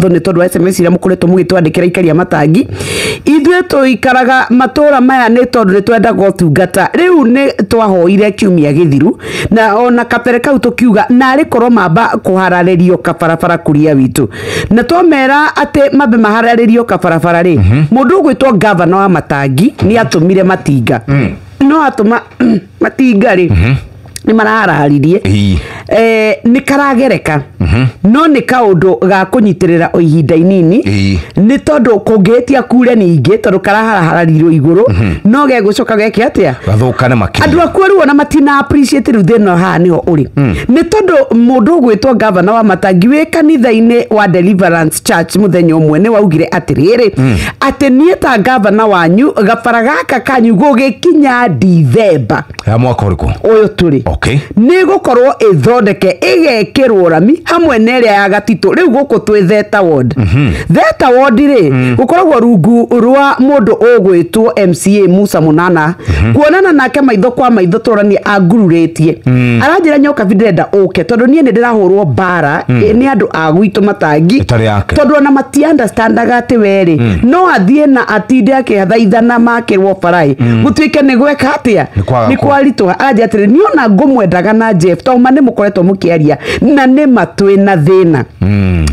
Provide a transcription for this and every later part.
Nĩ tondũ wa SMS iria mũkoretwo mũgĩtwandĩkĩra ikaria matangi. Ithuĩ tũikaraga matũra maya nĩ tondũ nĩ twendaga ũtungata. Rĩu nĩ twahoire kiumia gĩthiru na ona kabere kau tũkiuga narĩ korwo mamba kũhararĩrio kabarabara kuria witũ, na twamera atĩ mambe mahararĩrio kabarabara rĩ, mũndũ ũgwĩtwo gavana wa Matangi nĩ atũmire matinga, no atũma matinga rĩ, nĩ marahararirie. Nĩ karagereka, no nĩ kaũndũ ga kũnyitĩrĩra o ihinda inini, nĩ tondũ kũngĩhĩtia kure ningĩ, tondũ karaharaharirwo igũrũ, no gegũcoka geke atĩa? Gathũkane makĩria. Andũ akuo rĩu ona matina appreciate. Rĩu thĩna haha nĩho ũrĩ, nĩ tondũ mũndũ ũgwĩtwo gavana wa Matangi wĩ kanitha-inĩ wa Deliverance Church mũthenya ũmwe nĩ waugire atĩrĩrĩ, atĩ niĩ ta gavana wanyu, gabara gaka kanyu gũgĩkinya Dithemba ya mwaka ũrĩkũ? Ũyũ tũrĩ. Nĩ gũkorwo ĩthondeke, ĩgekĩrwo rami hamwe na ĩrĩa ya Gatitũ. Rĩu gũkũ twĩ Theta Ward. Theta Ward rĩ, gũkoragwo rungu rwa mũndũ ũgwĩtwo MCA Musa Munana. Kuonana nake maitho kwa maitho, tũroranie, angururĩtie, aranjĩra, "Nyoka bi, ndĩrenda ũke tondũ niĩ nĩ ndĩrahũrwo mbara nĩ andũ a gwitũ Matangi." Ĩtarĩ yake. Tondũ ona mati-understandaga atĩ werĩ no athiĩ na atinde akĩthaithana makĩrwo baraĩ, gũtuĩke nĩ gweka atĩa? Nĩ kwaga. Nĩ kwaritũha. Aranjĩra atĩrĩ, niĩ ona ngũmwendaga na Jeff tondũ ma nĩ mũkoretwo mũkĩaria na nĩ ma twĩ na thĩna,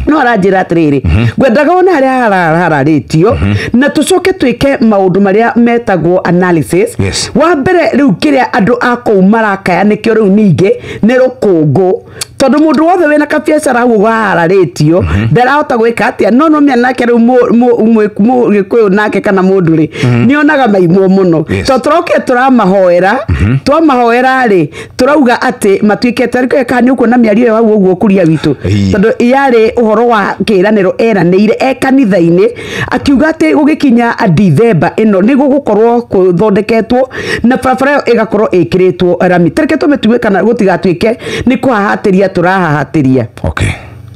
no aranjĩra atĩrĩrĩ, ngwendaga one harĩa hararĩtio na tũcoke twĩke maũndũ marĩa metagwo analysis. Wa mbere rĩu kĩrĩa andũ a kũu marakaya nĩkĩo rĩu ningĩ nĩ rũkũngũ, tondũ mũndũ wothe wĩna kabiacara hau wahararĩtio ndarahota gwĩka atĩa. No mĩanake rĩu mũgĩkũyũ nake kana mũndũ rĩ, nĩ onaga maimwo mũno. Tondũ tũrokire tũramahoera, twamahoera rĩ, tũrauga atĩ matuĩke tarĩkĩ kana nĩ ũkuona mĩario ĩyo hau ũguo kuria witũ, tondũ yarĩ ũhoro wa kĩĩranĩro eranĩire e kanitha-inĩ, akiuga atĩ gũgĩkinya Dithemba ĩno nĩ gũgũkorwo gũthondeketwo na barabara ĩyo ĩgakorwo ĩkĩrĩtwo rami. Tareke tũmĩtue kana gũtigatuĩke nĩ kũhahatĩria tũrahahatĩria.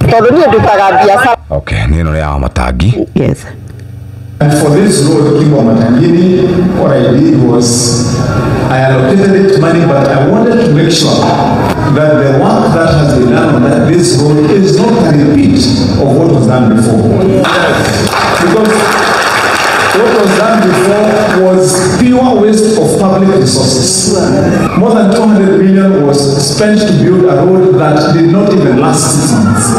Tondũ niĩ ndutaga biacara. Okay, nĩ ĩno ya Matangi. Yes. And for this road, Kimbo Matangini, what I did was I allocated it money, but I wanted to make sure that the work that has been done on this road is not a repeat of what was done before. Because what was done before was pure waste of public resources. More than 200 million was spent to build a road that did not even last 6 months.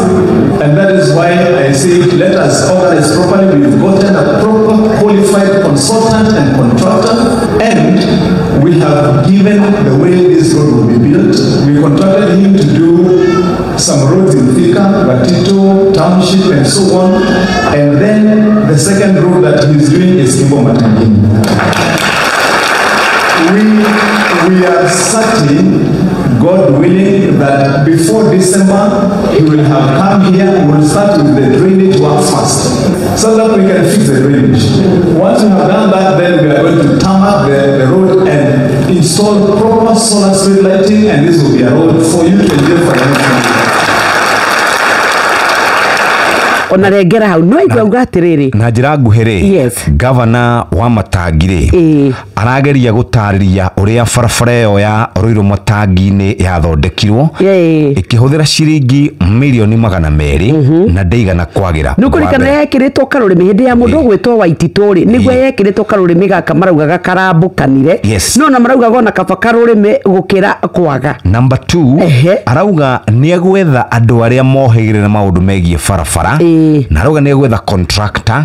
And that is why I say let us organize properly. We've gotten a proper qualified consultant and contractor, and we have given the way this road will be built. We contracted him to do some roads in Thika, Gatito, Township, and so on. And then the second road that he's doing is Kimbo Matangini. We are certain, God willing, that before December, he will have come here. We'll start with the drainage work first, so that we can fix the drainage. Once we have done that, then we are going to tarmac the road and install proper solar street lighting, and this will be a road for you to enjoy for the next 1 year. Ona rengera hau no igua auga atĩrĩrĩ. Na njĩra nguhĩ rĩ, gavana wa Matangi rĩ, arageria gũtarĩria ũrĩa barabara ĩyo ya Rũirũ Matangi-inĩ yathondekirwo ĩkĩhũthĩra ciringi mirioni 200 na ndĩigana kwagĩra. Nĩ ũkũririkana Wa mbere. yekĩrĩtwo karũrĩmĩ hĩndĩ ya mũndũ ũgwĩtwo Waititũ rĩ, nĩguo yekĩrĩtwo karũrĩmĩ gaka maraugaga karambũkanire. No na maraugaga ona kaba karũrĩmĩ gũkĩra kwaga. Number two, arauga nĩ egwetha andũ arĩa mohĩgĩrĩra maũndũ megiĩ barabara, na arauga nĩ egwetha contractor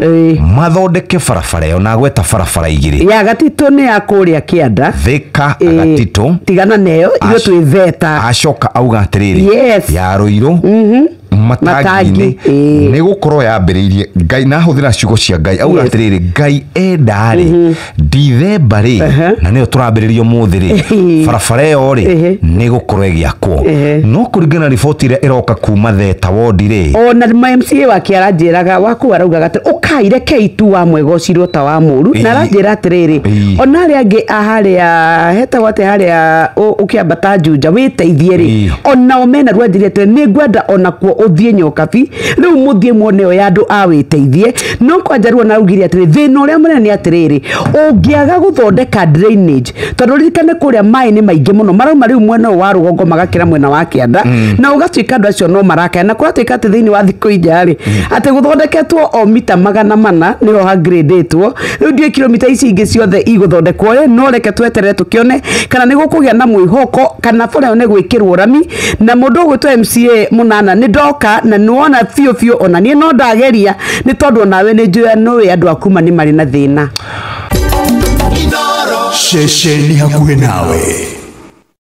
mathondeke barabara ĩyo, na agweta barabara igĩrĩ. Ya Gatitũ nĩ ya kũrĩa kĩanda. Thika, Gatitũ. Tigana neyo, ithuĩ twĩ Theta. Acoka auga atĩrĩrĩ, ya Rũirũ Matangi-inĩ Matangi, nĩ gũkorwo yambĩrĩirie Ngai, na ahũthĩra ciugo cia Ngai, auga atĩrĩrĩ, Ngai enda rĩ, Dithemba rĩ, na nĩyo tũrambĩrĩria ũmũthĩ rĩ, barabara ĩyo rĩ, nĩ gũkorwo ĩgĩakwo. No kũringana na riboti ĩrĩa ĩroka kuma Theta wondi rĩ, ona ma MCA wake aranjĩraga waku, araugaga atĩ ũkai rekei tu wa mwega ũcirwo ta wa mũru, na aranjĩra atĩrĩrĩ, ona arĩa angĩ a harĩa hetagwo atĩ harĩa ũkĩambata Juja wĩteithie rĩ, onao mena ruo. Anjĩrire atĩrĩ, nĩ ngwenda onakuo ũthiĩ Nyokabi rĩu mũthiĩ muone ĩyo ya andũ a wĩteithie. No kwanja ruo naraugire atĩrĩ, thĩna ũrĩa mũnene nĩ atĩrĩrĩ, ũngĩaga gũthondeka drainage, tondũ ririkane kũrĩa maĩ nĩ maingĩ mũno marauma rĩu mwena ũyũ wa rũgongo magakĩra mwena wa kĩanda, na ũgatuĩka andũ acio no marakaya, na kũratuĩka atĩ thĩinĩ wa thikũ inya rĩ, atĩ gũthondeketwo o mita 400 nĩho hangradĩtwo. Rĩu ndiũĩ kilomita ici ingĩ ciothe igũthondekwo rĩ, no reke tweterere tũkĩone kana nĩ gũkũgĩa na mwĩhoko kana bara ĩyo nĩ gwĩkĩrwo rami. Na mũndũ ũgwĩtwo MCA Mũnana nĩ ndoka na nĩwona biũ biũ ona niĩ no ndageria, nĩ tondũ onawe nĩ njũĩ nĩũĩ andũ a kuma nĩ marĩ na thĩna. Ceceni hakuhĩ nawe.